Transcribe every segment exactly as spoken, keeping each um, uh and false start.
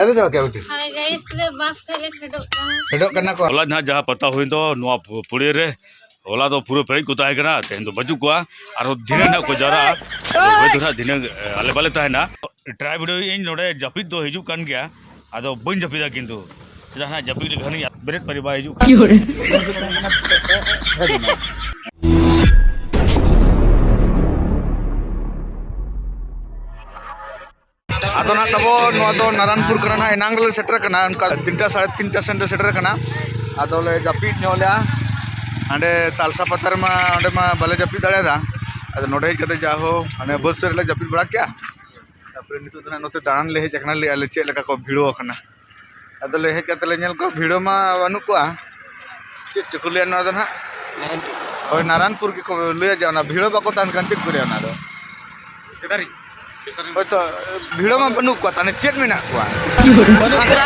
ᱟᱫᱚ ᱫᱚ ᱠᱮ ᱵᱩᱴᱤ? ᱦᱟᱭ ᱜᱟᱭᱤᱥ, ᱞᱮ ᱵᱟᱥ ᱠᱷᱚᱡ ᱞᱮ ᱯᱷᱮᱰᱚᱜ ᱠᱟᱱᱟ᱾ ᱯᱷᱮᱰᱚᱜ ᱠᱟᱱᱟ ᱠᱚ᱾ ᱦᱚᱞᱟ ᱡᱟᱦᱟᱸ, ᱡᱟᱦᱟᱸ ᱯᱟᱛᱟ ᱦᱩᱭ ᱫᱚ ᱱᱚᱣᱟ ᱯᱩ-, ᱯᱩᱲᱤ ᱨᱮ, ᱦᱚᱞᱟ ᱫᱚ ᱯᱩᱨᱟᱹ ᱯᱮᱨᱮᱡ ᱠᱚ ᱛᱟᱦᱮᱸ ᱠᱟᱱᱟ, ᱛᱮᱦᱮᱧ ᱫᱚ ᱵᱟᱹᱪᱩᱜ ᱠᱚᱣᱟ᱾ ᱟᱨᱦᱚᱸ ᱫᱷᱤᱱᱟᱹᱝ ᱱᱟᱜ ᱠᱚ ᱡᱟᱣᱨᱟᱜᱼᱟ᱾ ᱟᱫᱚ ᱦᱳᱭ ᱫᱚ ᱱᱟᱜ ᱫᱷᱤᱱᱟᱹᱝ, ᱮ, ᱟᱞᱮ ᱵᱟᱞᱮ ᱛᱟᱦᱮᱱᱟ᱾ ᱴᱨᱟᱭ ᱵᱤᱰᱟᱹᱣ ᱤᱧ, ᱱᱚᱰᱮ ᱡᱟᱹᱯᱤᱫ ᱫᱚ ᱦᱤᱡᱩᱜ ᱠᱟᱱ ᱜᱮᱭᱟ, ᱟᱫᱚ ᱵᱟᱹᱧ ᱡᱟᱹᱯᱤᱫᱟ ᱠᱤᱱᱛᱩ᱾ ᱪᱮᱫᱟᱜ ᱱᱟᱜ ᱡᱟᱹᱯᱤᱫ ᱞᱮᱠᱷᱟᱱᱤᱧ ᱵᱮᱨᱮᱫ ᱯᱟᱹᱨᱤ ᱵᱟᱭ ᱦᱤᱡᱩᱜ ᱠᱟᱱᱟ᱾ ᱠᱤ ᱦᱚᱲ? ᱟᱫᱚ ᱱᱟᱜ ᱛᱟᱵᱚ ᱱᱚᱣᱟ ᱫᱚ ᱱᱟᱨᱟᱱᱯᱩᱨ ᱠᱟᱱᱟ ᱱᱟᱜ, ᱮᱱᱟᱝ ᱨᱮᱞᱮ ᱥᱮᱴᱮᱨ ᱠᱟᱱᱟ, ᱚᱱᱠᱟ ᱛᱤᱱᱴᱟ, ᱥᱟᱲᱮ ᱛᱤᱱᱴᱟ ᱥᱮᱱ ᱞᱮ ᱥᱮᱴᱮᱨ ᱠᱟᱱᱟ᱾ ᱟᱫᱚ ᱞᱮ ᱡᱟᱹᱯᱤᱫ ᱧᱚᱜ ᱞᱮᱜᱼᱟ ᱦᱟᱸᱰᱮ ᱛᱟᱞᱥᱟ ᱯᱟᱛᱟ ᱨᱮᱢᱟ, ᱚᱸᱰᱮ ᱢᱟ ᱵᱟᱞᱮ ᱡᱟᱹᱯᱤᱫ ᱫᱟᱲᱮᱭᱟᱫᱟ᱾ ᱟᱫᱚ ᱱᱚᱰᱮ ᱦᱮᱡ ᱠᱟᱛᱮ ᱡᱟ ᱦᱳ, ᱦᱟᱱᱮ ᱵᱟᱥ ᱨᱮᱞᱮ ᱡᱟᱹᱯᱤᱫ ᱵᱟᱲᱟ ᱠᱮᱜᱼᱟ᱾ ᱛᱟᱨᱯᱚᱨᱮ ᱱᱤᱛᱚᱜ ᱫᱚ ᱱᱟᱜ ᱱᱚᱛᱮ ᱫᱟᱬᱟᱱ ᱞᱮ ᱦᱮᱡ ᱟᱠᱟᱱᱟ, ᱞᱟᱹᱭᱮᱜᱼᱟ ᱞᱮ ᱪᱮᱫ ᱞᱮᱠᱟ ᱠᱚ ᱵᱷᱤᱲᱚ ᱟᱠᱟᱱᱟ᱾ ᱟᱫᱚ ᱞᱮ ᱦᱮᱡ ᱠᱟᱛᱮ ᱞᱮ ᱧᱮᱞ ᱠᱚᱣᱟ, ᱵᱷᱤᱲᱚ ᱢᱟ ᱵᱟᱹᱱᱩᱜ ᱠᱚᱣᱟ᱾ ᱪᱮᱫ ᱪᱚᱠᱚ ᱞᱟᱹᱭᱟ ᱱᱚᱣᱟ ᱫᱚ ᱱᱟᱦᱟᱜ? ᱱᱟᱨᱟᱱᱯᱩᱨ᱾ ᱦᱳᱭ, ᱱᱟᱨᱟᱱᱯᱩᱨ ᱜᱮᱠᱚ ᱞᱟᱹᱭᱟ ᱡᱮ ᱚᱱᱟ ᱵᱷᱤᱲᱚ ᱵᱟᱠᱚ ᱛᱟᱦᱮᱱ ᱠᱷᱟᱱ ᱪᱮᱫ ᱠᱚ ᱞᱟᱹᱭᱟ ᱚᱱᱟ ᱫᱚ? ᱦᱳᱭᱛᱳ ᱵᱷᱤᱲᱚ ᱢᱟ ᱵᱟᱹᱱᱩᱜ ᱠᱚᱣᱟ, ᱛᱟᱦᱞᱮ ᱪᱮᱫ ᱢᱮᱱᱟᱜ ᱠᱚᱣᱟ? ᱯᱷᱟᱸᱠᱟ,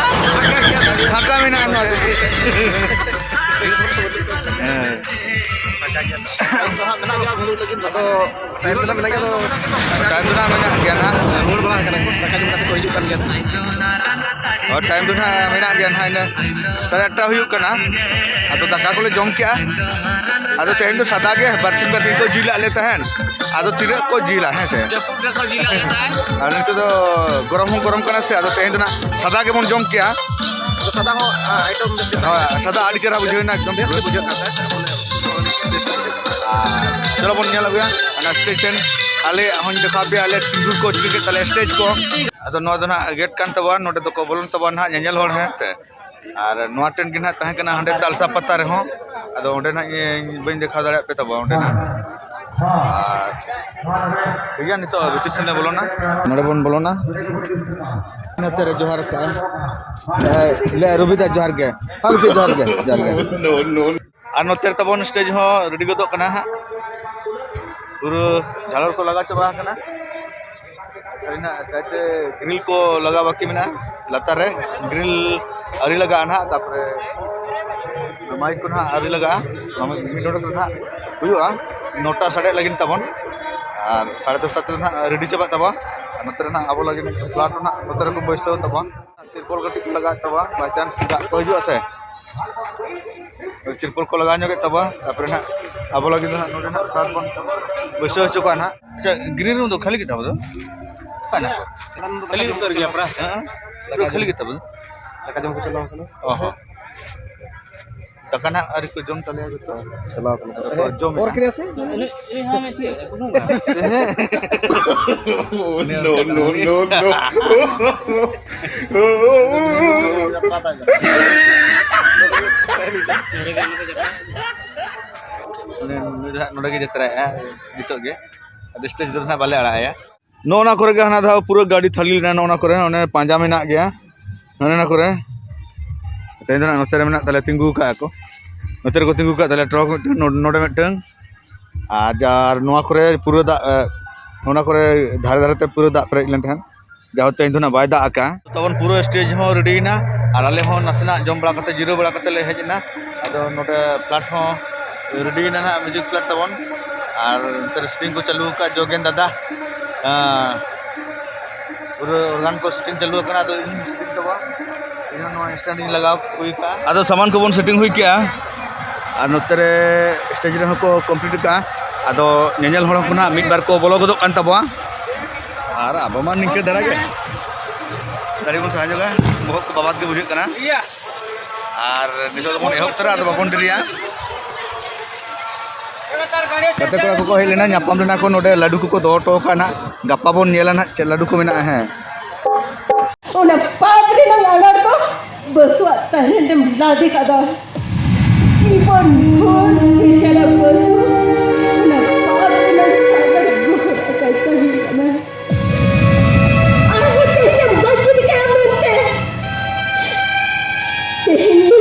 ᱯᱷᱟᱸᱠᱟ ᱢᱮᱱᱟᱜᱼᱟ ᱱᱚᱣᱟ ᱫᱚ᱾ ᱦᱮᱸ᱾ ᱟᱫᱚ ᱴᱟᱭᱤᱢ ᱫᱚ ᱱᱟᱜ ᱢᱮᱱᱟᱜ ᱜᱮᱭᱟ ᱵᱷᱟᱹᱲᱩ ᱞᱟᱹᱜᱤᱫ ᱫᱚ᱾ ᱴᱟᱭᱤᱢ ᱫᱚ ᱱᱟᱜ ᱢᱮᱱᱟᱜ ᱜᱮᱭᱟ ᱱᱟᱦᱟᱜ᱾ ᱨᱩᱣᱟᱹᱲ ᱵᱟᱲᱟ ᱟᱠᱟᱱᱟ ᱠᱚ, ᱫᱟᱠᱟ ᱡᱚᱢ ᱠᱟᱛᱮ ᱠᱚ ᱦᱤᱡᱩᱜ ᱠᱟᱱ ᱜᱮᱭᱟ ᱱᱟᱦᱟᱜ᱾ ᱦᱳᱭ, ᱴᱟᱭᱤᱢ ᱫᱚ ᱱᱟᱦᱟᱜ ᱢᱮᱱᱟᱜ ᱜᱮᱭᱟ ᱱᱟᱦᱟᱜ, ᱤᱱᱟᱹ ᱥᱟᱲᱮ ᱟᱴᱴᱟ ᱦᱩᱭᱩᱜ ᱠᱟᱱᱟ᱾ ᱟᱫᱚ ᱫᱟᱠᱟ ᱠᱚᱞᱮ ᱡᱚᱢ ᱠᱮᱜᱼᱟ᱾ ᱟᱫᱚ ᱛᱮᱦᱮᱧ ᱫᱚ ᱥᱟᱫᱟ ᱜᱮ, ᱵᱟᱨᱥᱤᱧ ᱵᱟᱨᱥᱤᱧ ᱠᱚ ᱡᱤᱞᱟᱜ ᱞᱮ ᱛᱟᱦᱮᱸᱱ᱾ ᱟᱫᱚ ᱛᱤᱱᱟᱹᱜ ᱠᱚ ᱡᱤᱞᱟ, ᱦᱮᱸ ᱥᱮ? ᱡᱟᱹᱯᱩᱫ ᱨᱮᱠᱚ ᱡᱤᱞᱟᱜ ᱞᱮ ᱛᱟᱦᱮᱸᱱ᱾ ᱟᱨ ᱱᱤᱛᱚᱜ ᱫᱚ ᱜᱚᱨᱚᱢ ᱦᱚᱸ ᱜᱚᱨᱚᱢ ᱠᱟᱱᱟ ᱥᱮ, ᱟᱫᱚ ᱛᱮᱦᱮᱧ ᱫᱚ ᱱᱟᱜ ᱥᱟᱫᱟ ᱜᱮᱵᱚᱱ ᱡᱚᱢ ᱠᱮᱜᱼᱟ᱾ ᱟᱫᱚ ᱥᱟᱫᱟ ᱦᱚᱸ, ᱟ, ᱟᱭᱴᱮᱢ ᱵᱮᱥ ᱜᱮ ᱛᱟᱦᱮᱸ ᱦᱳᱭ, ᱠᱟᱱᱟ᱾ ᱥᱟᱫᱟ ᱟᱹᱰᱤ ᱪᱮᱦᱨᱟ ᱵᱩᱡᱷᱟᱹᱣ ᱮᱱᱟ, ᱮᱠᱫᱚᱢ ᱵᱮᱥ ᱜᱮ ᱵᱩᱡᱷᱟᱹᱜ ᱠᱟᱱ ᱛᱟᱦᱮᱸᱫ, ᱢᱟᱱᱮ, ᱵᱮᱥ ᱜᱮ ᱵᱩᱡᱷᱟᱹᱜ ᱠᱟᱱᱟ᱾ ᱟᱨ ᱪᱚᱞᱚ ᱵᱚᱱ ᱧᱮᱞ ᱟᱹᱜᱩᱭᱟ ᱚᱱᱟ ᱥᱴᱮᱥᱚᱱ᱾ ᱟᱞᱮᱭᱟᱜ ᱦᱚᱸᱧ ᱫᱮᱠᱷᱟᱣ ᱯᱮᱭᱟ, ᱟᱞᱮ ᱛᱤᱸᱫᱩᱨ ᱠᱚ ᱪᱤᱠᱟᱹ ᱠᱮᱫ ᱛᱟᱞᱮᱭᱟ ᱥᱴᱮᱡᱽ ᱠᱚ᱾ ᱟᱫᱚ ᱱᱚᱣᱟ ᱫᱚ ᱱᱟᱜ ᱜᱮᱴ ᱠᱟᱱ ᱛᱟᱵᱚᱱᱟ, ᱱᱚᱰᱮ ᱫᱚᱠᱚ ᱵᱚᱞᱚᱱ ᱛᱟᱵᱚᱱᱟ ᱱᱟᱜ ᱧᱮᱧᱮᱞ ᱦᱚᱲ, ᱦᱮᱸ ᱥᱮ᱾ ᱟᱨ ᱱᱚᱣᱟ ᱴᱨᱮᱱ ᱜᱮ ᱱᱟᱜ ᱛᱟᱦᱮᱸ ᱠᱟᱱᱟ ᱦᱟᱸᱰᱮ ᱛᱟᱞᱥᱟ ᱯᱟᱛᱟ ᱨᱮᱦᱚᱸ᱾ ᱟᱫᱚ ᱚᱸᱰᱮ ᱱᱟᱜ ᱤᱧ ᱵᱟᱹᱧ ᱫᱮᱠᱷᱟᱣ ᱫᱟᱲᱮᱭᱟᱜ ᱯᱮ ᱛᱟᱵᱚᱱᱟ ᱚᱸᱰᱮ ᱱᱟᱜ᱾ ᱟᱨ ᱴᱷᱤᱠ ᱜᱮᱭᱟ, ᱱᱤᱛᱚᱜ ᱵᱷᱤᱛᱤᱨ ᱥᱮᱱ ᱞᱮ ᱵᱚᱞᱚᱱᱟ, ᱱᱚᱰᱮ ᱵᱚᱱ ᱵᱚᱞᱚᱱᱟ᱾ ᱱᱚᱛᱮ ᱨᱮ ᱡᱚᱦᱟᱨ ᱠᱟᱜᱼᱟ᱾ ᱮ, ᱞᱮ ᱨᱚᱵᱤᱫᱟ ᱡᱚᱦᱟᱨ ᱜᱮ᱾ ᱦᱮᱸ, ᱵᱤᱴᱤ ᱡᱚᱦᱟᱨ ᱜᱮ, ᱡᱚᱦᱟᱨ ᱜᱮ᱾ ᱟᱨ ᱱᱚᱛᱮ ᱨᱮ ᱛᱟᱵᱚᱱ ᱥᱴᱮᱡᱽ ᱦᱚᱸ ᱨᱮᱰᱤ ᱜᱚᱫᱚᱜ ᱠᱟᱱᱟ ᱦᱟᱸᱜ᱾ ᱯᱩᱨᱟᱹ ᱡᱷᱟᱲᱚᱨ ᱠᱚ ᱞᱟᱜᱟᱣ ᱪᱟᱵᱟ ᱟᱠᱟᱱᱟ᱾ ᱟᱹᱞᱤᱧᱟᱜ ᱥᱟᱭᱤᱰ ᱨᱮ ᱜᱨᱤᱞ ᱠᱚ ᱞᱟᱜᱟᱣ ᱵᱟᱹᱠᱤ ᱢᱮᱱᱟᱜᱼᱟ, ᱞᱟᱛᱟᱨ ᱨᱮ ᱜᱨᱤᱞ ᱟᱹᱣᱨᱤ ᱞᱟᱜᱟᱜᱼᱟ ᱱᱟᱦᱟᱜ, ᱛᱟᱯᱚᱨᱮ ᱢᱟᱭᱤᱠ ᱠᱚ ᱱᱟᱦᱟᱜ ᱟᱹᱣᱨᱤ ᱞᱟᱜᱟᱜᱼᱟ᱾ ᱱᱚᱣᱟ ᱢᱤᱫ ᱰᱚᱸᱰᱮᱠ ᱨᱮ ᱱᱟᱦᱟᱜ ᱦᱩᱭᱩᱜᱼᱟ, ᱱᱚᱴᱟ ᱥᱟᱰᱮ ᱞᱟᱹᱜᱤᱫ ᱛᱟᱵᱚᱱ, ᱟᱨ ᱥᱟᱲᱮ ᱫᱚᱥᱴᱟ ᱛᱮ ᱱᱟᱦᱟᱜ ᱨᱮᱰᱤ ᱪᱟᱵᱟᱜ ᱛᱟᱵᱚᱱ᱾ ᱟᱨ ᱱᱚᱛᱮ ᱨᱮ ᱱᱟᱦᱟᱜ ᱟᱵᱚ ᱞᱟᱹᱜᱤᱫ ᱯᱞᱟᱴ ᱱᱟᱦᱟᱜ ᱱᱚᱛᱮ ᱨᱮᱠᱚ ᱵᱟᱹᱭᱥᱟᱹᱣ ᱛᱟᱵᱚᱱ᱾ ᱛᱤᱨᱯᱚᱞ ᱠᱟᱹᱴᱤᱡ ᱠᱚ ᱞᱟᱜᱟᱣᱮᱫ ᱛᱟᱵᱚᱱᱟ, by chance ᱫᱟᱜ ᱠᱚ ᱦᱤᱡᱩᱜᱼᱟ ᱥᱮ᱾ ᱛᱤᱨᱯᱚᱞ ᱠᱚ ᱞᱟᱜᱟᱣ ᱧᱚᱜᱮᱫ ᱛᱟᱵᱚᱱᱟ, ᱛᱟᱨᱯᱚᱨᱮ ᱱᱟᱦᱟᱜ ᱟᱵᱚ ᱞᱟᱹᱜᱤᱫ ᱫᱚ ᱱᱟᱦᱟᱜ ᱱᱚᱰᱮ ᱱᱟᱦᱟᱜ ᱯᱞᱟᱴ ᱵᱚᱱ ᱵᱟᱹᱭᱥᱟᱹᱣ ᱦᱚᱪᱚ ᱠᱟᱜᱼᱟ ᱱᱟᱦᱟᱜ᱾ ᱟᱪᱪᱷᱟ, green room ᱫᱚ ᱠᱷᱟᱹᱞᱤ ᱜᱮ ᱛᱟᱵᱚ ᱫᱚ? ᱚᱠᱟᱭ ᱱᱟᱦᱟᱜ? ᱠᱷᱟᱹᱞᱤ ᱩᱛᱟᱹᱨ ᱜᱮᱭᱟ ᱯᱨᱟᱭ᱾ ᱦᱮᱸ? ᱯᱩᱨᱟᱹ ᱠᱷᱟᱹᱞᱤ ᱜᱮ ᱛᱟᱵᱚ ᱫᱚ? ᱫᱟᱠᱟ ᱡᱚᱢ ᱠᱚ ᱪᱟᱞᱟᱣ ᱠᱟᱱᱟ᱾ ᱚ ᱦᱚᱸ᱾ ᱫᱟᱠᱟ ᱱᱟᱦᱟᱜ ᱟᱹᱣᱨᱤ ᱠᱚ ᱡᱚᱢ ᱛᱟᱞᱮᱭᱟ ᱡᱚᱛᱚ᱾ ᱪᱟᱞᱟᱣ ᱠᱟᱱᱟ ᱠᱚ᱾ ᱟᱫᱚ ᱠᱚ ᱡᱚᱢᱮᱫᱼᱟ᱾ ᱚᱨ ᱠᱮᱫᱮᱭᱟ ᱥᱮ? No, no, no, no. ᱩᱱᱤ, ᱱᱩᱭ ᱫᱚ ᱦᱟᱸᱜ ᱱᱚᱰᱮ ᱜᱮ ᱡᱟᱛᱨᱟᱭᱮᱫᱼᱟ ᱱᱤᱛᱚᱜ ᱜᱮ᱾ ᱟᱫᱚ stage ᱨᱮᱫᱚ ᱦᱟᱸᱜ ᱵᱟᱞᱮ ᱟᱲᱟᱜ ᱟᱭᱟ᱾ ᱱᱚᱜᱼᱚ ᱱᱟ ᱠᱚᱨᱮ ᱜᱮ ᱦᱟᱱᱟ ᱫᱷᱟᱣ ᱯᱩᱨᱟᱹ ᱜᱟᱹᱰᱤ ᱛᱷᱟᱹᱞᱤ ᱞᱮᱱᱟ᱾ ᱱᱚᱜᱼᱚ ᱱᱟ ᱠᱚᱨᱮ ᱚᱱᱮ ᱯᱟᱸᱡᱟ ᱢᱮᱱᱟᱜ ᱜᱮᱭᱟ, ᱚᱱᱮ ᱚᱱᱟ ᱠᱚᱨᱮ᱾ ᱛᱮᱦᱮᱧ ᱫᱚ ᱱᱟᱜ ᱱᱚᱛᱮ ᱨᱮ ᱢᱮᱱᱟᱜ ᱛᱟᱞᱮᱭᱟ, ᱛᱤᱸᱜᱩ ᱟᱠᱟᱫᱼᱟ ᱠᱚ, ᱱᱚᱛᱮ ᱨᱮᱠᱚ ᱛᱤᱸᱜᱩ ᱟᱠᱟᱫ ᱛᱟᱞᱮᱭᱟ᱾ ᱴᱨᱟᱠ ᱢᱤᱫᱴᱮᱱ ᱱᱚ-, ᱱᱚᱰᱮ ᱢᱤᱫᱴᱟᱝ, ᱟᱨ ᱡᱟᱨ ᱱᱚᱣᱟ ᱠᱚᱨᱮ ᱯᱩᱨᱟᱹ ᱫᱟᱜ, ᱮ, ᱚᱱᱟ ᱠᱚᱨᱮ ᱫᱷᱟᱨᱮ ᱫᱷᱟᱨᱮ ᱛᱮ ᱯᱩᱨᱟᱹ ᱫᱟᱜ ᱯᱮᱨᱮᱡ ᱞᱮᱱ ᱛᱟᱦᱮᱸᱫ, ᱡᱟᱦᱳ ᱛᱮᱦᱮᱧ ᱫᱚ ᱱᱟᱜ ᱵᱟᱭ ᱫᱟᱜ ᱟᱠᱟᱫᱼᱟ᱾ ᱛᱟᱵᱚᱱ ᱯᱩᱨᱟᱹ stage ᱦᱚᱸ ready ᱮᱱᱟ, ᱟᱨ ᱟᱞᱮ ᱦᱚᱸ ᱱᱟᱥᱮᱱᱟᱜ ᱡᱚᱢ ᱵᱟᱲᱟ ᱠᱟᱛᱮ, ᱡᱤᱨᱟᱹᱣ ᱵᱟᱲᱟ ᱠᱟᱛᱮ ᱞᱮ ᱦᱮᱡ ᱮᱱᱟ᱾ ᱟᱫᱚ ᱱᱚᱰᱮ ᱯᱞᱟᱴ ᱦᱚᱸ ready ᱮᱱᱟ ᱱᱟᱜ, music ᱯᱞᱟᱴ ᱛᱟᱵᱚᱱ, ᱟᱨ ᱱᱚᱛᱮ ᱨᱮ setting ᱠᱚ ᱪᱟᱹᱞᱩ ᱟᱠᱟᱫ ᱡᱳᱜᱮᱱ ᱫᱟᱫᱟ᱾ ᱦᱮᱸ, ᱯᱩᱨᱟᱹ organ ᱠᱚ setting ᱪᱟᱹᱞᱩ ᱟᱠᱟᱱᱟ᱾ ᱟᱫᱚ ᱤᱧ setting ᱫᱚ ᱵᱟᱝ, ᱤᱧ ᱦᱚᱸ ᱱᱚᱣᱟ stand ᱤᱧ ᱞᱟᱜᱟᱣ ᱦᱩᱭ ᱠᱟᱜᱼᱟ᱾ ᱟᱫᱚ ᱥᱟᱢᱟᱱ ᱠᱚᱵᱚᱱ setting ᱦᱩᱭ ᱠᱮᱜᱼᱟ, ᱟᱨ ᱱᱚᱛᱮ ᱨᱮ stage ᱨᱮᱦᱚᱸ ᱠᱚ complete ᱠᱟᱜᱼᱟ᱾ ᱟᱫᱚ ᱧᱮᱧᱮᱞ ᱦᱚᱲ ᱦᱚᱸ ᱠᱚ ᱱᱟᱜ ᱢᱤᱫ ᱵᱟᱨ ᱠᱚ ᱵᱚᱞᱚ ᱜᱚᱫᱚᱜ ᱠᱟᱱ ᱛᱟᱵᱚᱱᱟ, ᱟᱨ ᱟᱵᱚ ᱢᱟ ᱱᱤᱝᱠᱟᱹ ᱫᱷᱟᱨᱟ ᱜᱮ, ᱜᱟᱹᱰᱤ ᱵᱚᱱ ᱥᱟᱦᱟ ᱧᱚᱜᱟ, ᱵᱚᱦᱚᱜ ᱠᱚ ᱵᱟᱵᱟᱫ ᱜᱮ ᱵᱩᱡᱷᱟᱹᱜ ᱠᱟᱱᱟ᱾ ᱟᱨ ᱱᱤᱛᱚᱜ ᱫᱚᱵᱚᱱ ᱮᱦᱚᱵ ᱩᱛᱟᱹᱨᱟ, ᱟᱫᱚ ᱵᱟᱵᱚᱱ ᱰᱮᱨᱤᱭᱟ᱾ ᱜᱟᱛᱮ ᱠᱚᱲᱟ ᱠᱚᱠᱚ ᱦᱮᱡ ᱞᱮᱱᱟ, ᱧᱟᱯᱟᱢ ᱞᱮᱱᱟ ᱠᱚ ᱱᱚᱰᱮ, ᱞᱟᱹᱰᱩ ᱠᱚᱠᱚ ᱫᱚᱦᱚ ᱦᱚᱴᱚ ᱠᱟᱜᱼᱟ ᱱᱟᱜ, ᱜᱟᱯᱟ ᱵᱚᱱ ᱧᱮᱞᱟ ᱱᱟᱜ ᱪᱮᱫ ᱞᱟᱹᱰᱩ ᱠᱚ ᱢᱮᱱᱟᱜᱼᱟ᱾ ᱦᱮᱸ, ᱚᱱᱟ ᱯᱟᱯ ᱨᱮᱱᱟᱝ ᱟᱱᱟᱴ ᱫᱚ ᱵᱟᱹᱥᱩᱣᱟᱜ ᱛᱟᱦᱮᱱ ᱨᱮᱢ ᱞᱟᱫᱮ ᱠᱟᱫᱟ᱾ ᱡᱤᱵᱚᱱ ᱵᱷᱳᱨ ᱵᱮᱪᱟᱨᱟ ᱵᱟᱹᱥᱩ ᱚᱱᱟ ᱯᱟᱯ ᱨᱮᱱᱟᱝ ᱥᱟᱜᱟᱨ ᱜᱚᱦᱚᱲ ᱟᱠᱟᱭ ᱛᱟᱦᱮᱸ ᱠᱟᱱᱟ᱾ ᱟᱨᱦᱚᱸ ᱛᱮᱦᱮᱧ ᱮᱢ ᱵᱟᱹᱜᱤ ᱠᱮᱫᱟ ᱢᱮᱱᱛᱮ᱾ ᱛᱮᱦᱮᱧ ᱫᱚ,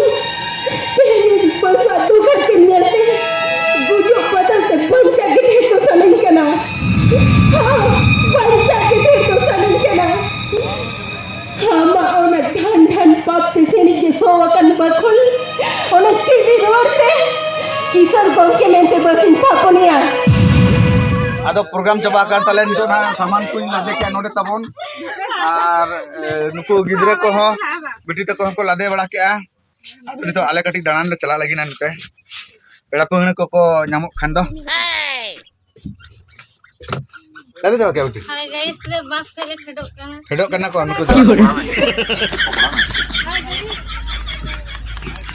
ᱛᱮᱦᱮᱧ ᱫᱚ ᱵᱟᱹᱥᱩᱣᱟᱜ ᱫᱩᱠ ᱦᱟᱨᱠᱮᱛ ᱧᱮᱞᱛᱮ ᱜᱩᱡᱩᱜ ᱵᱚᱫᱚᱞ ᱛᱮ ᱵᱟᱧᱪᱟᱜ ᱜᱮ ᱰᱷᱮᱨ ᱫᱚ ᱥᱟᱱᱟᱧ ᱠᱟᱱᱟ᱾ ᱦᱚᱸ, ᱵᱟᱧᱪᱟᱜ ᱜᱮ ᱰᱷᱮᱨ ᱫᱚ ᱥᱟᱱᱟᱧ ᱠᱟᱱᱟ᱾ ᱟᱢᱟᱜ ᱚᱱᱟ ᱰᱷᱟᱱ ᱰᱷᱟᱱ ᱯᱟᱯ ᱛᱮ ᱥᱮᱱᱤᱡ ᱜᱮ ᱥᱚ ᱟᱠᱟᱱ ᱵᱟᱠᱷᱳᱞ, ᱚᱱᱟ ᱥᱤᱫᱤ ᱨᱩᱣᱟᱹᱲ ᱛᱮ ᱠᱤᱥᱳᱨ ᱜᱚᱢᱠᱮ ᱢᱮᱱᱛᱮ ᱵᱟᱹᱥᱤᱧ ᱛᱷᱟᱯᱚᱱᱮᱭᱟ᱾ ᱟᱫᱚ ᱯᱨᱳᱜᱨᱟᱢ ᱪᱟᱵᱟ ᱟᱠᱟᱱ ᱛᱟᱞᱮᱭᱟ᱾ ᱱᱤᱛᱚᱜ ᱱᱟᱦᱟᱜ ᱥᱟᱢᱟᱱ ᱠᱚᱧ ᱞᱟᱫᱮ ᱠᱮᱜᱼᱟ ᱱᱚᱰᱮ ᱛᱟᱵᱚᱱ, ᱟᱨ ᱮ, ᱱᱩᱠᱩ ᱜᱤᱫᱽᱨᱟᱹ ᱠᱚᱦᱚᱸ, ᱵᱤᱴᱤ ᱛᱟᱠᱚ ᱦᱚᱸᱠᱚ ᱞᱟᱫᱮ ᱵᱟᱲᱟ ᱠᱮᱜᱼᱟ᱾ ᱟᱫᱚ ᱱᱤᱛᱚᱜ ᱟᱞᱮ ᱠᱟᱹᱴᱤᱡ ᱫᱟᱬᱟᱱ ᱞᱮ ᱪᱟᱞᱟᱜ ᱞᱟᱹᱜᱤᱫ ᱱᱟᱜ ᱱᱚᱛᱮ, ᱯᱮᱲᱟ ᱯᱟᱹᱦᱬᱟᱹ ᱠᱚᱠᱚ ᱧᱟᱢᱚᱜ ᱠᱷᱟᱱ ᱫᱚ᱾ ᱞᱟᱫᱮ ᱪᱟᱵᱟ ᱠᱮᱜᱼᱟ ᱵᱤᱴᱤ? ᱦᱳᱭ, ᱜᱟᱭᱤᱥ, ᱞᱮ ᱵᱟᱥ ᱠᱷᱚᱡ ᱞᱮ ᱯᱷᱮᱰᱚᱜ ᱠᱟᱱᱟ᱾ ᱯᱷᱮᱰᱚᱜ ᱠᱟᱱᱟ ᱠᱚ ᱱᱩᱠᱩ ᱫᱚ᱾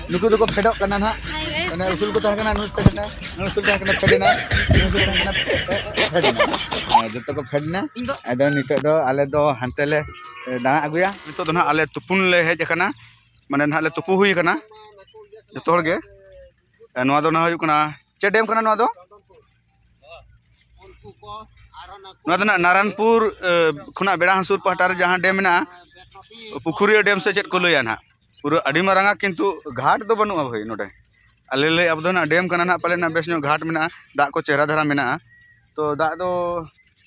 ᱱᱩᱠᱩ ᱫᱚᱠᱚ ᱯᱷᱮᱰᱚᱜ ᱠᱟᱱᱟ ᱱᱟᱦᱟᱜ᱾ ᱦᱳᱭ, ᱜᱟᱭᱤᱥ᱾ ᱢᱟᱱᱮ ᱩᱥᱩᱞ ᱠᱚ ᱛᱟᱦᱮᱸ ᱠᱟᱱᱟ, ᱱᱩᱭ ᱯᱷᱮᱰ ᱮᱱᱟ, ᱱᱩᱭ ᱩᱥᱩᱞ ᱛᱟᱦᱮᱸ ᱠᱟᱱᱟ, ᱯᱷᱮᱰ ᱮᱱᱟ, ᱱᱩᱭ ᱩᱥᱩᱞ ᱛᱟᱦᱮᱸ ᱠᱟᱱᱟ, ᱯᱷᱮᱰ ᱮᱱᱟ᱾ ᱦᱮᱸ, ᱡᱚᱛᱚ ᱠᱚ ᱯᱷᱮᱰ ᱮᱱᱟ᱾ ᱟᱫᱚ ᱱᱤᱛᱚᱜ ᱫᱚ ᱟᱞᱮ ᱫᱚ ᱦᱟᱱᱛᱮ ᱞᱮ ᱫᱟᱬᱟ ᱟᱹᱜᱩᱭᱟ᱾ ᱱᱤᱛᱚᱜ ᱫᱚ ᱱᱟᱦᱟᱜ ᱟᱞᱮ ᱛᱩᱯᱩᱱ ᱞᱮ ᱦᱮᱡ ᱟᱠᱟᱱᱟ, ᱢᱟᱱᱮ ᱱᱟᱦᱟᱜ ᱞᱮ ᱛᱩᱯᱩ ᱦᱩᱭ ᱟᱠᱟᱱᱟ ᱡᱚᱛᱚ ᱦᱚᱲ ᱜᱮ᱾ ᱱᱚᱣᱟ ᱫᱚ ᱱᱟᱦᱟᱜ ᱦᱩᱭᱩᱜ ᱠᱟᱱᱟ, ᱪᱮᱫ ᱰᱮᱢ ᱠᱟᱱᱟ ᱱᱚᱣᱟ ᱫᱚ? ᱱᱚᱣᱟ ᱫᱚ ᱱᱟᱦᱟᱜ ᱱᱟᱨᱟᱱᱯᱩᱨ, ᱮ, ᱠᱷᱚᱱᱟᱜ ᱵᱮᱲᱟ ᱦᱟᱹᱥᱩᱨ ᱯᱟᱦᱴᱟ ᱨᱮ ᱡᱟᱦᱟᱸ ᱰᱮᱢ ᱢᱮᱱᱟᱜᱼᱟ, ᱯᱩᱠᱷᱩᱨᱤᱭᱟᱹ ᱰᱮᱢ ᱥᱮ ᱪᱮᱫ ᱠᱚ ᱞᱟᱹᱭᱟ ᱱᱟᱦᱟᱜ, ᱯᱩᱨᱟᱹ ᱟᱹᱰᱤ ᱢᱟᱨᱟᱝᱟ, ᱠᱤᱱᱛᱩ ᱜᱷᱟᱴ ᱫᱚ ᱵᱟᱹᱱᱩᱜᱼᱟ ᱵᱷᱟᱹᱭ ᱱᱚᱰᱮ᱾ ᱟᱞᱮ ᱞᱮ ᱟᱵᱚ ᱫᱚ ᱱᱟᱦᱟᱜ ᱰᱮᱢ ᱠᱟᱱᱟ ᱱᱟᱦᱟᱜ, ᱯᱟᱞᱮ ᱱᱟᱦᱟᱜ ᱵᱮᱥ ᱧᱚᱜ ᱜᱷᱟᱴ ᱢᱮᱱᱟᱜᱼᱟ, ᱫᱟᱜ ᱠᱚ ᱪᱮᱦᱨᱟ ᱫᱷᱟᱨᱟ ᱢᱮᱱᱟᱜᱼᱟ᱾ ᱛᱚ ᱫᱟᱜ ᱫᱚ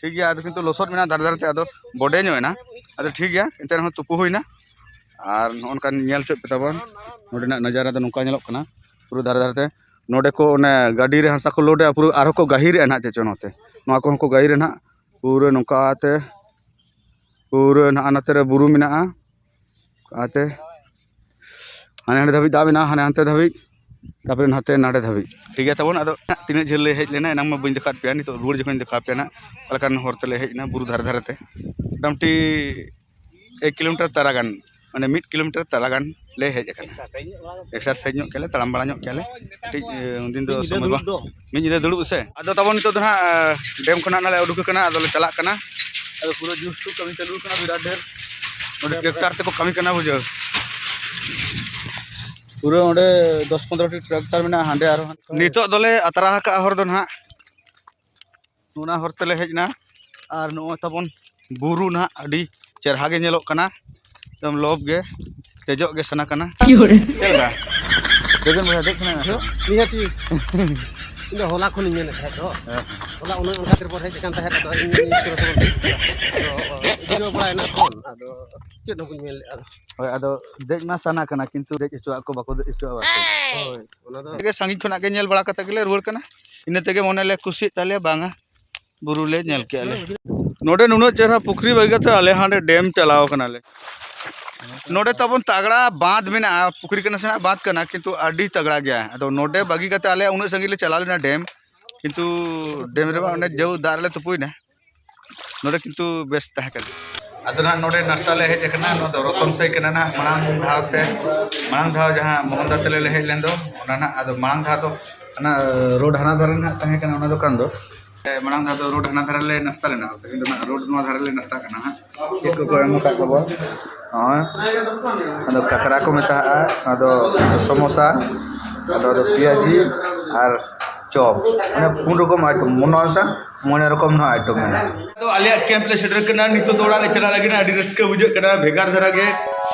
ᱴᱷᱤᱠ ᱜᱮᱭᱟ, ᱟᱫᱚ ᱠᱤᱱᱛᱩ ᱞᱚᱥᱚᱫ ᱢᱮᱱᱟᱜᱼᱟ ᱫᱷᱟᱨᱮ ᱫᱷᱟᱨᱮ ᱛᱮ, ᱟᱫᱚ ᱵᱚᱰᱮ ᱧᱚᱜ ᱮᱱᱟ᱾ ᱟᱫᱚ ᱴᱷᱤᱠ ᱜᱮᱭᱟ, ᱮᱱᱛᱮ ᱨᱮᱦᱚᱸ ᱛᱩᱯᱩ ᱦᱩᱭᱱᱟ᱾ ᱟᱨ ᱱᱚᱜᱼᱚ ᱱᱚᱝᱠᱟ ᱧᱮᱞ ᱦᱚᱪᱚᱭᱮᱫ ᱯᱮ ᱛᱟᱵᱚᱱ, ᱱᱚᱰᱮᱱᱟᱜ ᱱᱟᱡᱟᱨᱟ ᱫᱚ ᱱᱚᱝᱠᱟ ᱧᱮᱞᱚᱜ ᱠᱟᱱᱟ ᱯᱩᱨᱟᱹ ᱫᱷᱟᱨᱮ ᱫᱷᱟᱨᱮ ᱛᱮ᱾ ᱱᱚᱰᱮ ᱠᱚ ᱚᱱᱮ ᱜᱟᱹᱰᱤ ᱨᱮ ᱦᱟᱥᱟ ᱠᱚ ᱞᱳᱰ ᱮᱫᱼᱟ, ᱯᱩᱨᱟᱹ ᱟᱨᱦᱚᱸ ᱠᱚ ᱜᱟᱹᱦᱤᱨᱮᱜᱼᱟ ᱱᱟᱦᱟᱜ ᱪᱮᱫ ᱪᱚ ᱱᱚᱛᱮ᱾ ᱱᱚᱣᱟ ᱠᱚᱦᱚᱸ ᱠᱚ ᱜᱟᱹᱦᱤᱨᱟ ᱱᱟᱦᱟᱜ ᱯᱩᱨᱟᱹ ᱱᱚᱝᱠᱟ ᱛᱮ, ᱯᱩᱨᱟᱹ ᱱᱟᱦᱟᱜ ᱱᱚᱛᱮ ᱨᱮ ᱵᱩᱨᱩ ᱢᱮᱱᱟᱜᱼᱟ᱾ ᱚᱱᱟᱛᱮ ᱦᱟᱱᱮ ᱦᱟᱸᱰᱮ ᱫᱷᱟᱹᱵᱤᱡ ᱫᱟᱜ ᱢᱮᱱᱟᱜᱼᱟ, ᱦᱟᱱᱮ ᱦᱟᱱᱛᱮ ᱫᱷᱟᱹᱵᱤᱡ, ᱛᱟᱨᱯᱚᱨᱮ ᱱᱟᱛᱮ ᱱᱟᱰᱮ ᱫᱷᱟᱹᱵᱤᱡ᱾ ᱴᱷᱤᱠ ᱜᱮᱭᱟ ᱛᱟᱵᱚᱱ, ᱟᱫᱚ ᱛᱤᱱᱟᱹᱜ ᱡᱷᱟᱹᱞ ᱞᱮ ᱦᱮᱡ ᱞᱮᱱᱟ ᱮᱱᱟᱝ ᱢᱟ ᱵᱟᱹᱧ ᱫᱮᱠᱷᱟᱣᱟᱫ ᱯᱮᱭᱟ, ᱱᱤᱛᱚᱜ ᱨᱩᱣᱟᱹᱲ ᱡᱚᱠᱷᱚᱱ ᱤᱧ ᱫᱮᱠᱷᱟᱣ ᱯᱮᱭᱟ ᱱᱟᱜ ᱚᱠᱟ ᱞᱮᱠᱟᱱ ᱦᱚᱨ ᱛᱮᱞᱮ ᱦᱮᱡ ᱮᱱᱟ ᱵᱩᱨᱩ ᱫᱷᱟᱨᱮ ᱫᱷᱟᱨᱮ ᱛᱮ᱾ ᱢᱚᱴᱟᱢᱩᱴᱤ ᱮᱠ ᱠᱤᱞᱳᱢᱤᱴᱟᱨ ᱛᱟᱨᱟ ᱜᱟᱱ, ᱢᱟᱱᱮ ᱢᱤᱫ ᱠᱤᱞᱳᱢᱤᱴᱟᱨ ᱛᱟᱨᱟ ᱜᱟᱱ ᱞᱮ ᱦᱮᱡ ᱟᱠᱟᱱᱟ᱾ ᱮᱠᱥᱟᱨᱥᱟᱭᱤᱡᱽ ᱧᱚᱜ ᱠᱮᱫᱼᱟ ᱞᱮ, ᱛᱟᱲᱟᱢ ᱵᱟᱲᱟ ᱧᱚᱜ ᱠᱮᱫᱼᱟ ᱞᱮ ᱠᱟᱹᱴᱤᱡ, ᱮ, ᱩᱱᱫᱤᱱ ᱫᱚ ᱢᱤᱫ ᱧᱤᱫᱟᱹ ᱥᱚᱢᱚᱭ ᱫᱩᱲᱩᱵ ᱵᱟᱝ᱾ ᱫᱚ᱾ ᱢᱤᱫ ᱧᱤᱫᱟᱹ ᱫᱩᱲᱩᱵ ᱥᱮ᱾ ᱟᱫᱚ ᱛᱟᱵᱚᱱ ᱱᱤᱛᱚᱜ ᱫᱚ ᱱᱟᱦᱟᱜ, ᱮ, ᱰᱮᱢ ᱠᱷᱚᱱᱟᱜ ᱱᱟᱜ ᱞᱮ ᱩᱰᱩᱠ ᱟᱠᱟᱱᱟ, ᱟᱫᱚ ᱞᱮ ᱪᱟᱞᱟᱜ ᱠᱟᱱᱟ᱾ ᱟᱫᱚ ᱯᱩᱨᱟᱹ ᱡᱩᱥ ᱠᱚ ᱠᱟᱹᱢᱤ ᱪᱟᱹᱞᱩ ᱟᱠᱟᱱᱟ ᱵᱤᱨᱟᱴ ᱰᱷᱮᱨ᱾ ᱱᱚᱰᱮ ᱴᱨᱟᱠᱴᱟᱨ ᱛᱮᱠᱚ ᱠᱟᱹᱢᱤ ᱠᱟᱱᱟ, ᱵᱩᱡᱷᱟᱹᱣ᱾ ᱯᱩᱨᱟᱹ ᱚᱸᱰᱮ ᱫᱚᱥ ᱯᱚᱱᱫᱽᱨᱚ ᱴᱤ ᱴᱨᱟᱠᱴᱟᱨ ᱢᱮᱱᱟᱜᱼᱟ, ᱦᱟᱸᱰᱮ ᱟᱨᱦᱚᱸ ᱦᱟᱸᱰᱮ᱾ ᱱᱤᱛᱚᱜ ᱫᱚᱞᱮ ᱟᱛᱨᱟ ᱟᱠᱟᱫ ᱦᱚᱨ ᱫᱚ ᱱᱟᱦᱟᱜ ᱚᱱᱟ ᱦᱚᱨ ᱛᱮᱞᱮ ᱦᱮᱡ ᱮᱱᱟ᱾ ᱟᱨ ᱱᱚᱜᱼᱚᱭ ᱛᱟᱵᱚᱱ ᱵᱩᱨᱩ ᱱᱟᱦᱟᱜ ᱟᱹᱰᱤ ᱪᱮᱨᱦᱟ ᱜᱮ ᱧᱮᱞᱚᱜ ᱠᱟᱱᱟ, ᱮᱠᱫᱚᱢ ᱞᱚᱵ ᱜᱮ, ᱫᱮᱡᱚᱜ ᱜᱮ ᱥᱟᱱᱟ ᱠᱟᱱᱟ᱾ ᱪᱮᱫ ᱞᱮᱠᱟ? ᱫᱮᱡᱚᱜ ᱵᱚᱭᱦᱟ, ᱫᱮᱡ ᱥᱟᱱᱟᱭᱮᱫ ᱢᱮᱭᱟ ᱥᱮ ᱵᱟᱝ? ᱱᱤᱦᱟᱹᱛᱤ᱾ ᱤᱧ ᱫᱚ ᱦᱚᱞᱟ ᱠᱷᱚᱱᱤᱧ ᱢᱮᱱᱮᱫ ᱛᱟᱦᱮᱸᱫ ᱫᱚ᱾ ᱦᱮᱸ᱾ ᱦᱚᱞᱟ ᱩᱱᱟᱹᱜ ᱚᱱᱠᱟ ᱛᱮᱨᱯᱚᱨ ᱦᱮᱡ ᱟᱠᱟᱱ ᱛᱟᱦᱮᱸᱫ, ᱟᱫᱚ ᱤᱧ ᱤᱧ ᱛᱚᱨᱚᱯ ᱠᱷᱚᱱ ᱟᱫᱚ ᱵᱩᱡᱷᱟᱹᱣ ᱵᱟᱲᱟᱭᱮᱱᱟ ᱯᱷᱳᱱ, ᱟᱫᱚ ᱪᱮᱫ ᱦᱚᱸ ᱵᱟᱹᱧ ᱢᱮᱱ ᱞᱮᱫᱼᱟ᱾ ᱦᱳᱭ, ᱟᱫᱚ ᱫᱮᱡ ᱢᱟ ᱥᱟᱱᱟ ᱠᱟᱱᱟ, ᱠᱤᱱᱛᱩ ᱫᱮᱡ ᱦᱚᱪᱚᱣᱟᱜ ᱠᱚ ᱵᱟᱠᱚ ᱫᱮᱡ ᱦᱚᱪᱚᱣᱟᱜᱼᱟ᱾ ᱦᱳᱭ, ᱚᱱᱟ ᱫᱚ ᱜᱮ ᱥᱟᱺᱜᱤᱧ ᱠᱷᱚᱱᱟᱜ ᱜᱮ ᱧᱮᱞ ᱵᱟᱲᱟ ᱠᱟᱛᱮ ᱜᱮᱞᱮ ᱨᱩᱣᱟᱹᱲ ᱠᱟᱱᱟ᱾ ᱤᱱᱟᱹ ᱛᱮᱜᱮ ᱢᱚᱱᱮ ᱞᱮ ᱠᱩᱥᱤᱭᱮᱫ ᱛᱟᱞᱮᱭᱟ, ᱵᱟᱝᱟ, ᱵᱩᱨᱩ ᱞᱮ ᱧᱮᱞ ᱠᱮᱜᱼᱟ ᱞᱮ᱾ ᱱᱚᱰᱮ ᱱᱩᱱᱟᱹᱜ ᱪᱮᱦᱨᱟ ᱯᱩᱠᱷᱨᱤ ᱵᱟᱹᱜᱤ ᱠᱟᱛᱮ ᱟᱞᱮ ᱦᱟᱸᱰᱮ ᱰᱮᱢ ᱪᱟᱞᱟᱣ ᱠᱟᱱᱟᱞᱮ᱾ ᱱᱚᱰᱮ ᱛᱟᱵᱚᱱ ᱛᱟᱜᱲᱟ ᱵᱟᱸᱫᱷ ᱢᱮᱱᱟᱜᱼᱟ, ᱯᱩᱠᱷᱨᱤ ᱠᱟᱱᱟ ᱥᱮ ᱵᱟᱸᱫᱷ ᱠᱟᱱᱟ, ᱠᱤᱱᱛᱩ ᱟᱹᱰᱤ ᱛᱟᱜᱲᱟ ᱜᱮᱭᱟ᱾ ᱟᱫᱚ ᱱᱚᱰᱮ ᱵᱟᱹᱜᱤ ᱠᱟᱛᱮ ᱟᱞᱮ ᱩᱱᱟᱹᱜ ᱥᱟᱺᱜᱤᱧ ᱞᱮ ᱪᱟᱞᱟᱣ ᱞᱮᱱᱟ ᱰᱮᱢ, ᱠᱤᱱᱛᱩ ᱰᱮᱢ ᱨᱮᱢᱟ ᱚᱱᱮ ᱡᱟᱹᱣ ᱫᱟᱜ ᱨᱮᱞᱮ ᱛᱩᱯᱩᱭᱱᱟ᱾ ᱱᱚᱰᱮ ᱠᱤᱱᱛᱩ ᱵᱮᱥ ᱛᱟᱦᱮᱸ ᱠᱟᱱᱟ᱾ ᱟᱫᱚ ᱱᱟᱦᱟᱜ ᱱᱚᱰᱮ ᱱᱟᱥᱛᱟ ᱞᱮ ᱦᱮᱡ ᱟᱠᱟᱱᱟ᱾ ᱱᱚᱣᱟ ᱫᱚ ᱨᱚᱛᱚᱱ ᱥᱟᱹᱭ ᱠᱟᱱᱟ ᱱᱟᱦᱟᱜ, ᱢᱟᱲᱟᱝ ᱫᱷᱟᱣ ᱛᱮ, ᱢᱟᱲᱟᱝ ᱫᱷᱟᱣ ᱡᱟᱦᱟᱸ ᱢᱳᱦᱚᱱ ᱫᱟ ᱛᱮᱞᱮ ᱞᱮ ᱦᱮᱡ ᱞᱮᱱ ᱫᱚ, ᱚᱱᱟ ᱱᱟᱦᱟᱜ ᱟᱫᱚ ᱢᱟᱲᱟᱝ ᱫᱷᱟᱣ ᱫᱚ ᱚᱱᱟ ᱨᱳᱰ ᱦᱟᱱᱟ ᱫᱷᱟᱨᱮ ᱱᱟᱦᱟᱜ ᱛᱟᱦᱮᱸ ᱠᱟᱱᱟ ᱚᱱᱟ ᱫᱚᱠᱟᱱ ᱫᱚ᱾ ᱢᱟᱲᱟᱝ ᱫᱷᱟᱣ ᱫᱚ ᱨᱳᱰ ᱦᱟᱱᱟ ᱫᱷᱟᱨᱮ ᱞᱮ ᱱᱟᱥᱛᱟ ᱞᱮᱱᱟ, ᱛᱮᱦᱮᱧ ᱫᱚ ᱱᱟᱦᱟᱜ ᱨᱳᱰ ᱱᱚᱣᱟ ᱫᱷᱟᱨᱮ ᱞᱮ ᱱᱟᱥᱛᱟᱜ ᱠᱟᱱᱟ ᱦᱟᱸᱜ᱾ ᱪᱮᱫ ᱠᱚᱠᱚ ᱮᱢ ᱟᱠᱟᱫ ᱛᱟᱵᱚᱣᱟ? ᱱᱚᱜᱼᱚᱭ ᱟᱫᱚ ᱠᱟᱠᱨᱟ ᱠᱚ ᱢᱮᱛᱟᱜᱼᱟ, ᱟᱫᱚ ᱥᱚᱢᱳᱥᱟ, ᱟᱫᱚ ᱟᱫᱚ ᱯᱮᱸᱭᱟᱡᱤ ᱟᱨ ᱪᱚᱯ, ᱢᱟᱱᱮ ᱯᱩᱱ ᱨᱚᱠᱚᱢ ᱟᱭᱴᱮᱢ, ᱢᱚᱱᱮ ᱦᱚᱭ ᱥᱮ ᱢᱚᱬᱮ ᱨᱚᱠᱚᱢ ᱱᱚᱣᱟ ᱟᱭᱴᱮᱢ ᱢᱮᱱᱟᱜᱼᱟ᱾ ᱟᱫᱚ ᱟᱞᱮᱭᱟᱜ ᱠᱮᱢᱯ ᱞᱮ ᱥᱮᱴᱮᱨ ᱠᱟᱱᱟ, ᱱᱤᱛᱚᱜ ᱫᱚ ᱚᱲᱟᱜ ᱞᱮ ᱪᱟᱞᱟᱜ ᱞᱟᱹᱜᱤᱫ, ᱟᱹᱰᱤ ᱨᱟᱹᱥᱠᱟᱹ ᱵᱩᱡᱷᱟᱹᱜ ᱠᱟᱱᱟ, ᱵᱷᱮᱜᱟᱨ ᱫᱷᱟᱨᱟ ᱜᱮ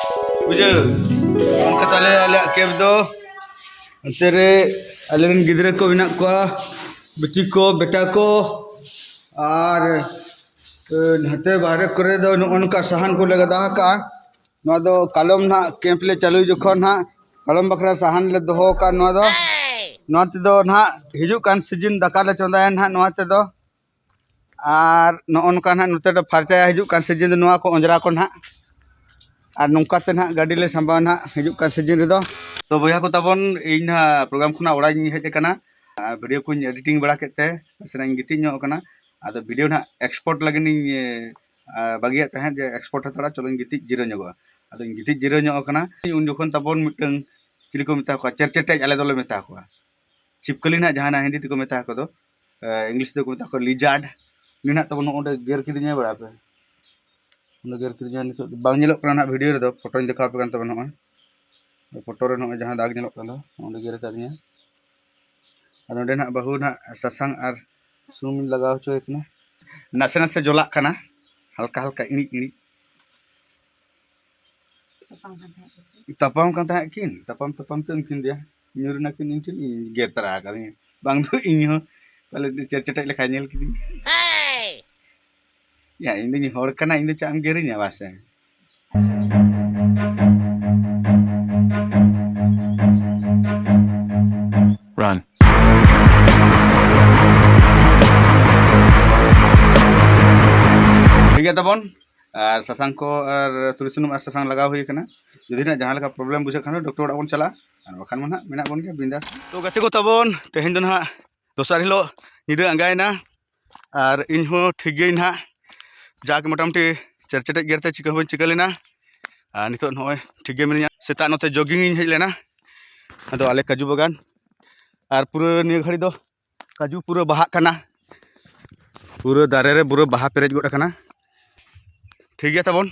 ᱵᱩᱡᱷᱟᱹᱣ᱾ ᱚᱱᱠᱟ ᱛᱟᱞᱮ ᱟᱞᱮᱭᱟᱜ ᱠᱮᱢᱯ ᱫᱚ ᱚᱱᱛᱮ ᱨᱮ ᱟᱞᱮᱨᱮᱱ ᱜᱤᱫᱽᱨᱟᱹ ᱠᱚ ᱢᱮᱱᱟᱜ ᱠᱚᱣᱟ, ᱵᱤᱴᱤ ᱠᱚ, ᱵᱮᱴᱟ ᱠᱚ, ᱟᱨ ᱮ, ᱱᱚᱛᱮ ᱵᱟᱦᱨᱮ ᱠᱚᱨᱮ ᱫᱚ ᱱᱚᱜᱼᱚ ᱱᱚᱝᱠᱟ ᱥᱟᱦᱟᱱ ᱠᱚᱞᱮ ᱜᱟᱫᱟ ᱟᱠᱟᱫᱼᱟ᱾ ᱱᱚᱣᱟ ᱫᱚ ᱠᱟᱞᱚᱢ ᱱᱟᱦᱟᱜ ᱠᱮᱢᱯ ᱞᱮ ᱪᱟᱹᱞᱩᱭ ᱡᱚᱠᱷᱚᱱ ᱱᱟᱦᱟᱜ ᱠᱟᱞᱚᱢ ᱵᱟᱠᱷᱨᱟ ᱥᱟᱦᱟᱱ ᱞᱮ ᱫᱚᱦᱚ ᱟᱠᱟᱫ ᱱᱚᱣᱟ ᱫᱚ᱾ ᱱᱚᱣᱟ ᱛᱮᱫᱚ ᱱᱟᱦᱟᱜ ᱦᱤᱡᱩᱜ ᱠᱟᱱ ᱥᱤᱡᱤᱱ ᱫᱟᱠᱟ ᱞᱮ ᱪᱚᱸᱫᱟᱭᱟ ᱱᱟᱦᱟᱜ ᱱᱚᱣᱟ ᱛᱮᱫᱚ᱾ ᱟᱨ ᱱᱚᱜᱼᱚ ᱱᱚᱝᱠᱟ ᱱᱟᱦᱟᱜ ᱱᱚᱛᱮ ᱫᱚ ᱯᱷᱟᱨᱪᱟᱭᱟ ᱦᱤᱡᱩᱜ ᱠᱟᱱ ᱥᱤᱡᱤᱱ ᱫᱚ ᱱᱚᱣᱟ ᱠᱚ ᱚᱸᱡᱽᱨᱟ ᱠᱚ ᱱᱟᱦᱟᱜ᱾ ᱟᱨ ᱱᱚᱝᱠᱟ ᱛᱮ ᱱᱟᱦᱟᱜ ᱜᱟᱹᱰᱤ ᱞᱮ ᱥᱟᱢᱵᱟᱣᱟ ᱱᱟᱦᱟᱜ ᱦᱤᱡᱩᱜ ᱠᱟᱱ ᱥᱤᱡᱤᱱ ᱨᱮᱫᱚ᱾ ᱛᱚ ᱵᱚᱭᱦᱟ ᱠᱚ ᱛᱟᱵᱚᱱ, ᱤᱧ ᱱᱟᱦᱟᱜ ᱯᱨᱳᱜᱨᱟᱢ ᱠᱷᱚᱱᱟᱜ ᱚᱲᱟᱜ ᱤᱧ ᱦᱮᱡ ᱟᱠᱟᱱᱟ᱾ ᱟᱨ ᱵᱷᱤᱰᱤᱭᱳ ᱠᱚᱧ ᱮᱰᱤᱴᱤᱝ ᱵᱟᱲᱟ ᱠᱮᱫ ᱛᱮ ᱱᱟᱥᱮᱱᱟᱜ ᱤᱧ ᱜᱤᱛᱤᱡ ᱧᱚᱜ ᱟᱠᱟᱱᱟ᱾ ᱟᱫᱚ ᱵᱷᱤᱰᱤᱭᱳ ᱱᱟᱦᱟᱜ ᱮᱠᱥᱯᱳᱨᱴ ᱞᱟᱹᱜᱤᱫ ᱤᱧ, ᱮ, ᱵᱟᱹᱜᱤᱭᱟᱜ ᱛᱟᱦᱮᱸᱫ ᱡᱮ ᱮᱠᱥᱯᱳᱨᱴ ᱦᱟᱛᱟᱲᱟ, ᱪᱚᱞᱚᱧ ᱜᱤᱛᱤᱡ ᱡᱤᱨᱟᱹ ᱧᱚᱜᱚᱜᱼᱟ᱾ ᱟᱫᱚᱧ ᱜᱤᱛᱤᱡ ᱡᱤᱨᱟᱹ ᱧᱚᱜ ᱟᱠᱟᱱᱟ᱾ ᱩᱱ ᱡᱚᱠᱷᱚᱱ ᱛᱟᱵᱚᱱ ᱢᱤᱫᱴᱟᱝ ᱪᱤᱞᱤ ᱠᱚ ᱢᱮᱛᱟ ᱠᱚᱣᱟ, ᱪᱮᱨᱪᱮᱴᱮᱡ ᱟᱞᱮ ᱫᱚᱞᱮ ᱢᱮᱛᱟ ᱠᱚᱣᱟ᱾ ᱪᱷᱤᱯᱠᱟᱹᱞᱤ ᱱᱟᱦᱟᱜ ᱡᱟᱦᱟᱸ ᱱᱟᱜ ᱦᱤᱱᱫᱤ ᱛᱮᱠᱚ ᱢᱮᱛᱟ ᱠᱚᱫᱚ, ᱮ, ᱤᱝᱞᱤᱥ ᱛᱮᱠᱚ ᱢᱮᱛᱟ ᱠᱚᱣᱟ ᱞᱤᱡᱟᱨᱰ᱾ ᱩᱱᱤ ᱱᱟᱦᱟᱜ ᱛᱟᱵᱚᱱ ᱱᱚᱜᱼᱚ ᱱᱚᱰᱮ ᱜᱮᱨ ᱠᱤᱫᱤᱧᱟᱭ ᱵᱟᱲᱟ ᱯᱮ᱾ ᱚᱸᱰᱮ ᱜᱮᱨ ᱠᱤᱫᱤᱧᱟᱭ, ᱱᱤᱛᱚᱜ ᱫᱚ ᱵᱟᱝ ᱧᱮᱞᱚᱜ ᱠᱟᱱᱟ ᱱᱟᱦᱟᱜ ᱵᱷᱤᱰᱤᱭᱳ ᱨᱮᱫᱚ, ᱯᱷᱳᱴᱳᱧ ᱫᱮᱠᱷᱟᱣ ᱟᱯᱮ ᱠᱟᱱ ᱛᱟᱵᱚᱱᱟ᱾ ᱱᱚᱜᱼᱚᱭ ᱯᱷᱳᱴᱳ ᱨᱮ ᱱᱚᱜᱼᱚᱭ ᱡᱟᱦᱟᱸ ᱫᱟᱜᱽ ᱧᱮᱞᱚᱜ ᱠᱟᱱ ᱫᱚ, ᱚᱸᱰᱮ ᱜᱮᱨ ᱟᱠᱟᱫᱤᱧᱟ᱾ ᱟᱨ ᱱᱚᱸᱰᱮ ᱱᱟᱦᱟᱜ ᱵᱟᱹᱦᱩ ᱱᱟᱦᱟᱜ ᱥᱟᱥᱟᱝ ᱟᱨ ᱥᱩᱱᱩᱢᱤᱧ ᱞᱟᱜᱟᱣ ᱦᱚᱪᱚᱭᱮ ᱠᱟᱱᱟ᱾ ᱱᱟᱥᱮ ᱱᱟᱥᱮ ᱡᱚᱞᱟᱜ ᱠᱟᱱᱟ, ᱦᱟᱞᱠᱟ ᱦᱟᱞᱠᱟ ᱤᱬᱤᱡ ᱤᱬᱤᱡ᱾ ᱛᱟᱯᱟᱢ ᱠᱟᱱ ᱛᱟᱦᱮᱸᱫ ᱠᱤᱱ, ᱛᱟᱯᱟᱢ ᱛᱟᱯᱟᱢ ᱛᱮ ᱩᱱᱠᱤᱱ ᱫᱚᱭᱟ ᱧᱩᱨ ᱮᱱᱟᱠᱤᱱ, ᱤᱧ ᱴᱷᱮᱱ ᱤᱧ ᱜᱮᱨ ᱛᱟᱨᱟ ᱟᱠᱟᱫᱤᱧᱟ᱾ ᱵᱟᱝ ᱫᱚ ᱤᱧ ᱦᱚᱸ ᱯᱟᱞᱮ ᱪᱮᱨ ᱪᱮᱴᱮᱡ ᱞᱮᱠᱟ ᱧᱮᱞ ᱠᱤᱫᱤᱧ᱾ ᱭᱟ, ᱤᱧ ᱫᱩᱧ ᱦᱚᱲ ᱠᱟᱱᱟ, ᱤᱧ ᱫᱚ ᱪᱮᱫ ᱮᱢ ᱜᱮᱨᱤᱧᱟ ᱵᱟᱥᱮ? Run. ᱥᱟᱥᱟᱝ ᱠᱚ ᱟᱨ ᱛᱩᱲᱤ ᱥᱩᱱᱩᱢ ᱟᱨ ᱥᱟᱥᱟᱝ ᱞᱟᱜᱟᱣ ᱦᱩᱭ ᱟᱠᱟᱱᱟ᱾ ᱡᱩᱫᱤ ᱱᱟᱜ ᱡᱟᱦᱟᱸ ᱞᱮᱠᱟ problem ᱵᱩᱡᱷᱟᱹᱜ ᱠᱷᱟᱱ ᱫᱚ ᱰᱚᱠᱴᱚᱨ ᱚᱲᱟᱜ ᱵᱚᱱ ᱪᱟᱞᱟᱜᱼᱟ, ᱟᱨ ᱵᱟᱠᱷᱟᱱ ᱢᱟ ᱱᱟᱜ ᱢᱮᱱᱟᱜ ᱵᱚᱱ ᱜᱮᱭᱟ ᱵᱤᱱᱫᱟᱥ᱾ ᱛᱚ ᱜᱟᱛᱮ ᱠᱚ ᱛᱟᱵᱚᱱ, ᱛᱮᱦᱮᱧ ᱫᱚ ᱱᱟᱦᱟᱜ ᱫᱚᱥᱟᱨ ᱦᱤᱞᱳᱜ ᱧᱤᱫᱟᱹ ᱟᱸᱜᱟᱭᱮᱱᱟ, ᱟᱨ ᱤᱧ ᱦᱚᱸ ᱴᱷᱤᱠ ᱜᱮᱭᱟᱹᱧ ᱱᱟᱦᱟᱜ, ᱡᱟᱠ ᱢᱚᱴᱟᱢᱩᱴᱤ ᱪᱮᱨᱪᱮᱴᱮᱡ ᱜᱮᱨ ᱛᱮ ᱪᱤᱠᱟᱹ ᱦᱚᱸ ᱵᱟᱹᱧ ᱪᱤᱠᱟᱹ ᱞᱮᱱᱟ᱾ ᱟᱨ ᱱᱤᱛᱚᱜ ᱱᱚᱜᱼᱚᱭ ᱴᱷᱤᱠ ᱜᱮ ᱢᱤᱱᱟᱹᱧᱟ᱾ ᱥᱮᱛᱟᱜ ᱱᱚᱛᱮ jogging ᱤᱧ ᱦᱮᱡ ᱞᱮᱱᱟ, ᱟᱫᱚ ᱟᱞᱮ ᱠᱟᱡᱩ ᱵᱟᱜᱟᱱ, ᱟᱨ ᱯᱩᱨᱟᱹ ᱱᱤᱭᱟᱹ ᱜᱷᱟᱹᱲᱤ ᱫᱚ ᱠᱟᱡᱩ ᱯᱩᱨᱟᱹ ᱵᱟᱦᱟᱜ ᱠᱟᱱᱟ, ᱯᱩᱨᱟᱹ ᱫᱟᱨᱮ ᱨᱮ ᱯᱩᱨᱟᱹ ᱵᱟᱦᱟ ᱯᱮᱨᱮᱡ ᱜᱚᱫ ᱟᱠᱟᱱᱟ᱾ ᱴᱷᱤᱠ ᱜᱮᱭᱟ ᱛᱟᱵᱚᱱ,